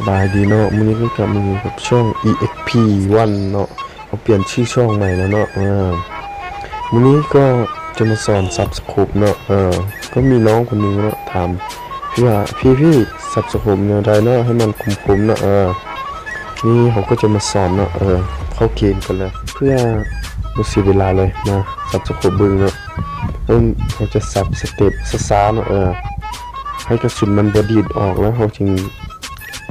ສະບາຍດີເນາະ ມື້ນີ້ກໍກັບມາຢູ່ກັບຊ່ອງ ອີເອັກພີວັນເນາະ ເຮົາປ່ຽນຊື່ຊ່ອງໃໝ່ແລ້ວເນາະ ເອີ ມື້ນີ້ກໍຈະມາສອນສັບສະໂຄບເນາະ ເອີ ກໍມີນ້ອງຄົນໜຶ່ງເນາະຖາມ ພີ່ວ່າ ພີ່ ພີ່ ສັບສະໂຄບແນວໃດເນາະ ໃຫ້ມັນຄົມໆເນາະ ເອີ ນີ້ເຮົາກໍຈະມາສອນເນາະ ເອີ ເຂົ້າເກມກັນເລີຍ ເພື່ອບໍ່ເສຍເວລາເລີຍ ມາສັບສະໂຄບເບິ່ງເນາະ ເຮົາຈະສັບສະເຕັບຊ້າໆເນາະ ເອີ ໃຫ້ກະສຸນມັນບໍ່ດີດອອກ ແລ້ວເຮົາຈຶ່ງ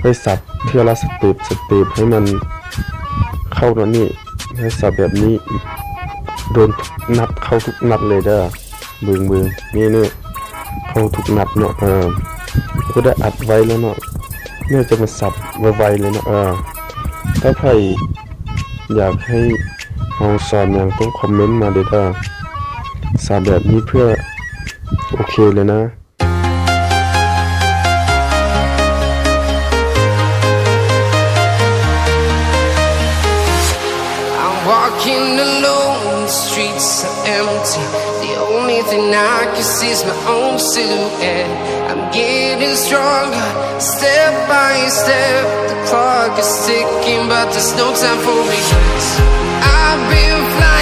ຂ້ອຍສັບເທື່ອລະສະເຕັບ ສະເຕັບໃຫ້ມັນເຂົ້າເນາະ ນີ້ ໃຫ້ສັບແບບນີ້ ໂດນທຸກນັດ ເຂົ້າທຸກນັດເລີຍເດີ ເບິ່ງໆ ນີ້ໆ ເຂົ້າທຸກນັດເນາະ ເອີ ຜູ້ໃດອັດໄວແລ້ວເນາະ ແມ່ນຈະມາສັບໄວໆເລີຍເນາະ ເອີ ຖ້າໃຜຢາກໃຫ້ເຮົາສອນຫຍັງ ຕ້ອງຄອມເມັນມາເດີ ເດີ ສັບແບບນີ້ເພື່ອ ໂອເຄເລີຍນະ. I'm walking alone, the streets are empty. The only thing I can see is my own silhouette. I'm getting stronger, step by step. The clock is ticking, but there's no time for regrets. I've been flying